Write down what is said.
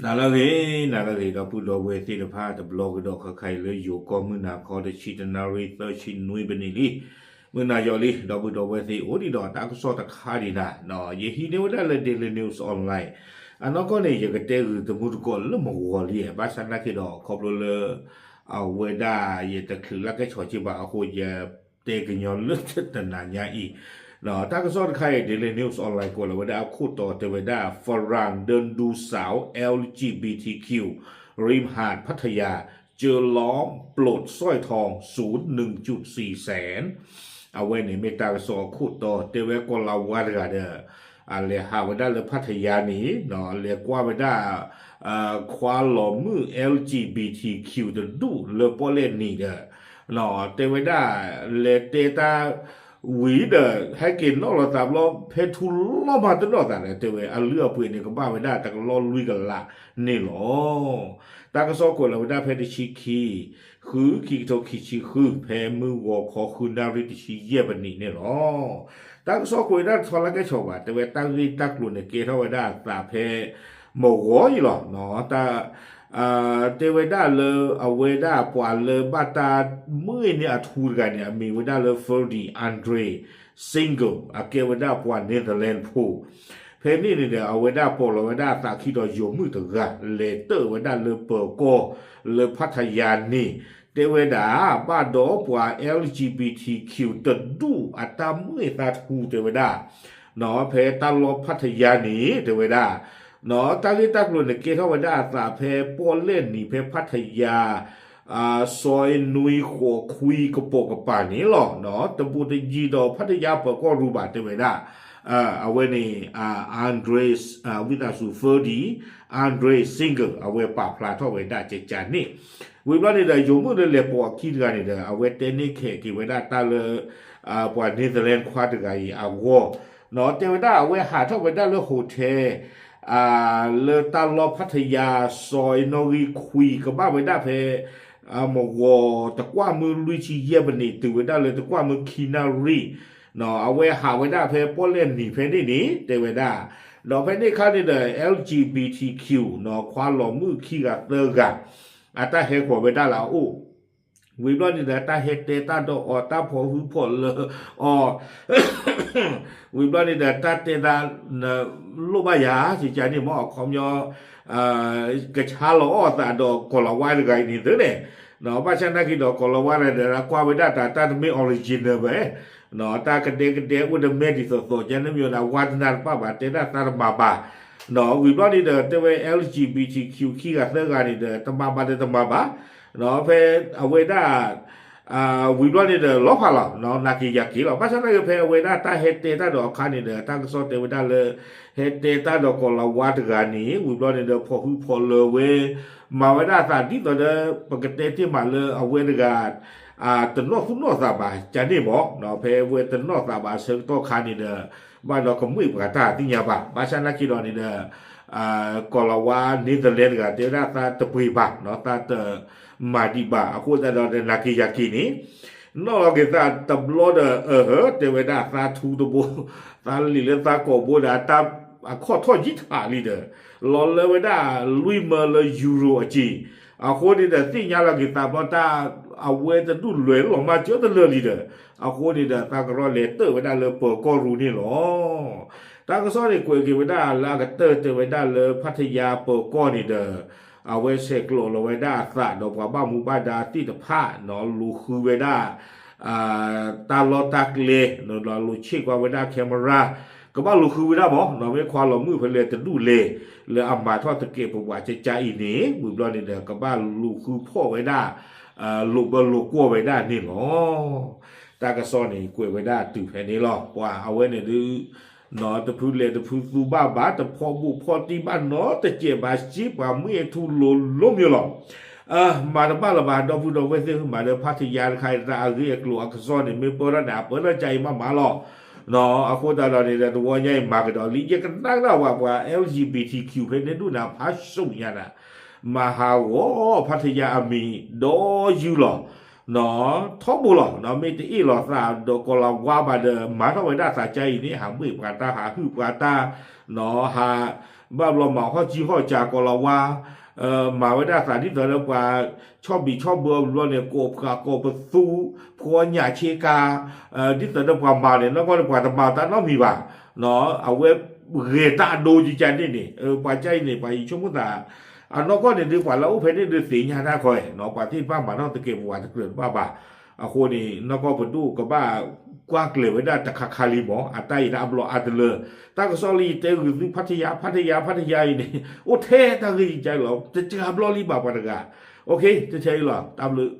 တၢ်လၢအဂ့ၤ နၤလၢအဂ့ၤ ဒီပုၢ်ဒီဝဲၢ်သ့ၣ်တဖၣ် တဘျီကဒီးခါခါအံၤလၢယိၤကီၢ်မုၢ်နၤခီ တဆံတနၣ်ရံၣ်သၢဆံနွံပနံၣ်လံ, မုၢ်နၤယီၤလံ ဒီပုၢ်ဒီဝဲၢ်သ့ၣ် အိၣ်ဒံးဒီးတၢ်ကစီၣ်တခါဒံးနၤ, ယဟံးန့ၢ်ဝဲဒၣ်လၢ Daily News Online အနီၢ်ကီၢ်န့ၣ် ယကတဲဂုာ်သမူသကိးလၢမဂီၤလံ, ဘၣ်ဆၣ်နာ်က့ဒီး ခီဖျိလၢ အဝဲဒၣ်ယတချုးလၢကဲဆီၣ်က့ဘၣ်အဃိ ယတဲကညီလၢတနၤညါအံၤ, တၢ်ကစီၣ်တခါအံၤ Daily News Online ကွဲးလီၤဝဲဒၣ်အခိၣ်တီတဲဝဲဒၣ် Farang Dendu Sao L G B T Q ริมหาดพัทยา เจอล้อมปลดสร้อยทองสูง หนึ่งจุดสี่แสน အဝဲန့ၣ်မ့ၢ်တၢ်ကစီၣ်အခိၣ်တီ တဲဝဲကီၤလၤဝါတဂၤဒီး အလဲၤဟးဝဲဒၣ်လၢဖးထယါန့ၣ် လဲၤကွၢ်ဝဲဒၣ် ခွါလီၤမုၣ် L G B T Q တဒူၣ်လၢပီၣ်လဲၣ်နံၤဒီး တဲဝဲဒၣ် လဲၤတဲတၢ်ဝံၤဒီး ဟဲက့ၤနီၣ်လီၤသးဘျီ ဖဲထူလီၤမးတနီၣ်သးဒီး တဲဝဲအလုၢ်အပှ့ၤန့ၣ် ကဘၣ်ဝဲဒၣ်တကလီၢ်လွံၢ်ကလးန့ၣ်လီၤ. တၢ်ကစီၣ်ကွဲးလီၤဝဲဒၣ်ဖဲတဆံခံ ဃု ခံကထိခံဆံဃု ဖဲမုၢ်ဂီၤခီဃုနၣ်ရံၣ်တဆံယဲၢ်ပနံးန့ၣ်လီၤ. တၢ်ကစီၣ်ကွဲးဝဲဒၣ်တဆီလၢကဲဆီၣ်ဘၣ် တဲဝဲတၢ်ဂ့ၢ်တၢ်ကျိၤန့ၣ် ကဲထီၣ်ဝဲဒၣ်အသးဖဲမဂီၤအံၤလီၤ. တၢ် တဲဝဲဒၣ်လၢအဝဲဒၣ်ပှၤလၢဘၣ်တၢ် မုၢ်အ့န့ၢ်အထူတဂၤန့ၣ် အမံၤဝဲဒၣ်လၢ Ferdy Andre Single အကဲဝဲဒၣ်ပှၤ Netherlands ဖိ ဖဲန့ၣ်န့ၣ်ဒီး အဝဲဒၣ်ပိာ်လီၤဝဲဒၣ်အသးခံဒီးယိၤမုၣ်တဂၤ လဲၤတၢၣ်ဝဲဒၣ်လၢပၢၤကီၢ်လၢဖးထယါန့ၣ် တဲဝဲဒၣ် ဘၣ်ဒီးပှၤ L G B T Q တဒူၣ်အတၢ်မုၢ်အ့သးထူတဲဝဲဒၣ် ဖဲတၢ်လီၢ်ဖးထယါန့ၣ် တဲဝဲဒၣ် တၢ်ဂ့ၢ်တၢ်ကျိၤန့ၣ် ကဲထီၣ်ဝဲဒၣ်အသးဖဲပီၣ်လဲၣ်နံၤဖဲဖးထယါ စီၤနွံဃိးခွံကပိာ်ကပၤန့ၣ်လီၤ. တဘူးတယံၤဒီးဖးထယါပၢၤကီၢ်ရူၢ်ဘၣ်တဲဝဲဒၣ် အဝဲန့ၣ် Andre ဝံသးစူၤ Ferdy Andre Single အဝဲပာ်ဖျါထီၣ်ဝဲဒၣ်ကကန့ၣ် ဝံၤဘျီန့ၣ်ဒီး ယိၤမုၣ်လၢလဲၤပိာ်အခံတဂၤန့ၣ်ဒီး အဝဲတဲန့ၢ်ခဲးက့ၤဝဲဒၣ်တၢ်လၢ ပှၤ Netherlands ခွါတဂၤအံၤအဂီၢ် တဲဝဲဒၣ်အဝဲဟးထီၣ်ဝဲဒၣ်လၢ hotel လၢတၢ်လီၢ်ဖးထယါ စီၤအ့နီၣ်ဂံၢ်ခွံ ကဘၣ်ဝဲဒၣ်ဖဲ မဂီၤတကွၢ်မုၢ်လွံၢ်ဆံယဲၢ်ပနံး တုၤဝဲဒၣ်လၢတကွၢ်မုၢ်ခံနၣ်ရံၣ် အဝဲဟးဝဲဒၣ်ဖဲပီၣ်လဲၣ်နံၤဖဲန့ၣ်န့ၣ် တဲဝဲဒၣ် ဒီးဖဲန့ၣ်အခါန့ၣ်ဒီး L G B T Q ခွါလီၤမုၣ်ခံဂၤသၢဂၤ အတၢ်ဟဲဃီၤဝဲဒၣ်လၢအအိၣ် ဝံၤဘျီန့ၣ်ဒီး တၢ်ဟဲတဲတၢ်ဒီးအီၤ တၢ်ဖီၣ်ဟုၣ်ဖီၣ်လၢအီၤ ဝံၤဘျီန့ၣ်ဒီး တၢ်တဲတၢ် လိၣ်ဘၣ်ယၤ ကကန့ၣ်မ့ၢ်အခီပညီ ကဆါလီၤအီၣ်အသးဒီးကီၤလၤဝါတဂၤအံၤန့ၣ်သ့န့ၣ် ဘၣ်ဆၣ်နာ်က့ဒီး ကီၤလၤဝါန့ၣ်ဒီး ကွၢ်ဝဲဒၣ်တၢ် တၢ်တမ့ၢ် original ဘၣ် တၢ်ကဒဲကဒဲအိၣ်တမဲာ်ဒ်သိးသိး ကန့ၣ်မ့ၢ်ဒီး ဝါတနၢ်တပၣ်ဘၣ် တဲဒၣ်သးတမၤဘၣ် ဝံၤဘျီန့ၣ်ဒီး တဲဝဲ L G B T Q ခံဂၤသၢဂၤန့ၣ်ဒီး တမၤဘၣ်ဒီးတမၤဘၣ် ဖဲအဝဲဒၣ် ဝံၤဘျီန့ၣ်ဒီး လီၤဖးလီၤ နာ်က့ယၤက့ၤလီၤ ဘၣ်ဆၣ်နာ်က့ ဖဲအဝဲဒၣ်တၢ်ဟဲတဲတၢ်ဒီးအခါန့ၣ်ဒီး တၢ်ကစီၣ်တဲဝဲဒၣ်လၢ ဟဲတဲတၢ်ဒီးကီၤလၤဝါတဂၤန့ၣ် ဝံၤဘျီန့ၣ်ဒီး ဖီၣ်ဟုၣ်ဖီၣ်လၢဝဲ မၤဝဲဒၣ်အသးဒ်သိးဒီး ပကတဲတ့ၢ်မးလၢအဝဲတဂၤ တနီၣ်သူၣ်နီၣ်သးဘၣ် ကန့ၣ်မ့ၢ် ဖဲအဝဲတနီၣ်သးဘၣ်အဆၢကတီၢ်ခါန့ၣ်ဒီး ဘၣ်ဒီးကမှံပှၤတၢ်သ့ၣ်ညါဘၣ် ဘၣ်ဆၣ်နာ်က့ဒီးန့ၣ်ဒီး ကီၤလၤဝါ Netherlands တဂၤ တဲဝဲဒၣ်သးတပှ့ၤဘၣ် သးတမၤဒံးဘၣ် အဃိသတးဒီး နာ်က့ယၤက့ၤန့ၣ် နီၣ်လီၤက့ၤသးတဘျီဒီး အၢ တဲဝဲဒၣ်သးထူတဘိ သးလံာ်လၢသးကိာ်ဘိဒီး တၢ်အခီၣ်ထီၣ်ယံာ်ထးလံဒီး လီၤလၢဝဲဒၣ်လွံၢ်မၢလၢ euro အက့ၢ် အဃိန့ၣ်ဒီး သ့ၣ်ညါလီၤက့ၤသးဘျီတၢ် အဝဲတဒူၣ်လွဲၤလီၤမးကၢတလၢာ်လံဒီး အဃိန့ၣ်ဒီး သးကရီလဲၤတၢၣ်ဝဲဒၣ်လၢပၢၤကီၢ်ရူၢ်န့ၣ်လီၤ. တၢ်ကစီၣ်န့ၣ် ကွဲးက့ၤဝဲဒၣ်လၢအကတၢၢ်တဲဝဲဒၣ်လၢဖးထယါပၢၤကီၢ်န့ၣ်ဒီး အဝဲဆဲးကျိးလီၤဝဲဒၣ်အသးဒီးပှၤဘၣ်မူဘၣ်ဒါသ့ၣ်တဖၣ် လူၤဃုဝဲဒၣ် တၢ်လီၢ်တၢ်ကျဲ ဒီးလူၤဆ့ၣ်ကွၢ်ဝဲဒၣ် camera ကဘၣ်လူၤဃုဝဲဒၣ်မး မ့ၢ်ခွါလီၤမုၣ်ဖဲလဲၣ်တဒူၣ်လဲၣ် လၢအမၤထီၣ်သကဲးပဝးကကါအံၤန့ၣ် ဝံၤဘျီန့ၣ်ဒီး ကဘၣ်လူၤဃုဖီၣ်ဝဲဒၣ် လိာ်ဘၢလိာ်ကွီၢ်ဝဲဒၣ်န့ၣ်လီၤ. တၢ်ကစီၣ်န့ၣ် ကွဲးဝဲဒၣ်တုၤဖဲန့ၣ်လီၤ. ပှၤအဝဲန့ၣ်ဒုး တဖုလဲၤတဖုသူဘၣ်ဘၣ် တဖီၣ်ဘူးဖီၣ်တံၢ်ဘၣ်နီတစဲးဘၣ် စ့ပှၤမုၢ်ထူလိၤလိၤမ့ၢ်လီၤ. မၤတဘၣ်လၢၤဘၣ် ဒီပုၢ်ဒီဝဲၢ်သ့ၣ်ဧၢ မၤဒီးဖးထယါတခါအံၤ တၢ်အဂ့ၢ်အကျိၤအကစီၣ်န့ၣ် မ့ၢ်ပၢထီၣ်န့ၣ် အပၢထီၣ်ကါအံၤမးမးလီၤ. အဃိသတးဒီးန့ၣ်ဒီး တဝီညါအံၤမၤကဒီးလံ ယကနၣ်ကနၣ်ဝဲပှၤ L G B T Q ဖဲန့ၣ်ဒူၣ်န့ၣ် ဖးစိညါနၤ မၤဟးဂီၤဖးထယါအမံၤဒီးယုၢ်လီၤ. နီၢ် ထီဘိလီၤ. နီၢ် မ့ၢ်တအ့ၣ်လိာ်သးဒီးကီၤလၤဝါဘၣ်ဒီး မၤထီၣ်ဝဲဒၣ်သးကါအံၤန့ၣ် ဟးမ့ၢ်ပှၤတၢ် ဟးဟုၣ်ပှၤတၢ်, နီၢ် ဟး ဘၣ်ဘျီမၤဟီၣ်ကၠံဟီၣ်ကၠၤကီၤလၤဝါ, မၤဝဲဒၣ်သးဒ်သိးဒီးပှၤဆီၣ်ဘံၣ်ဆီၣ်ဘၢအီၤဘျီန့ၣ် ကိးဖှးကိးပသူ, ဖှီညၣ်ဆ့ကၤ, ဒ်သိးဒီးပှၤမၤန့ၣ် နီၢ်ကီၢ်န့ၣ် ပှၤတမၤတၢ်နီတမံၤဘၣ်. နီၢ် အဝဲဂဲၤတၢ်အဒိကကါန့ၣ်န့ၣ် ပှၤကါအံၤန့ၣ် ပှၤယဆိကမိၣ်သး အနီၢ်ကီၢ်န့ၣ်ဒုး ပှၤလၢအိၣ်ဖဲန့ၣ်ဒုးသ့ၣ်ညါတၢ်ခီအံၤ နီၢ် ပှၤသ့ၣ်တဖၣ်မၤထီၣ်သကဲးပဝးတကြၢးတဘၣ်ဘၣ်. အဃိန့ၣ် နီၢ်ကီၢ်ပဒိၣ်ကဘၣ်ကွၢ်ကျဲၤဝဲဒၣ်တခါခါလံမး အတၢ်အံၤတၢ်အဘျီအါတလၢ. တၢ်ကစီၣ်လၢယတဲဂုာ်သု ဖါတယါ ဖါတယါ ဖါတယါအံၤန့ၣ် အိၣ်ထဲတၢ်ဂ့ၢ်ယကါအံၤလီၤ. တစှၤဘျီလံဘၣ်ပှၤတဂၤ. တထဲအံၤလီၤ. တၢ်ဘျုး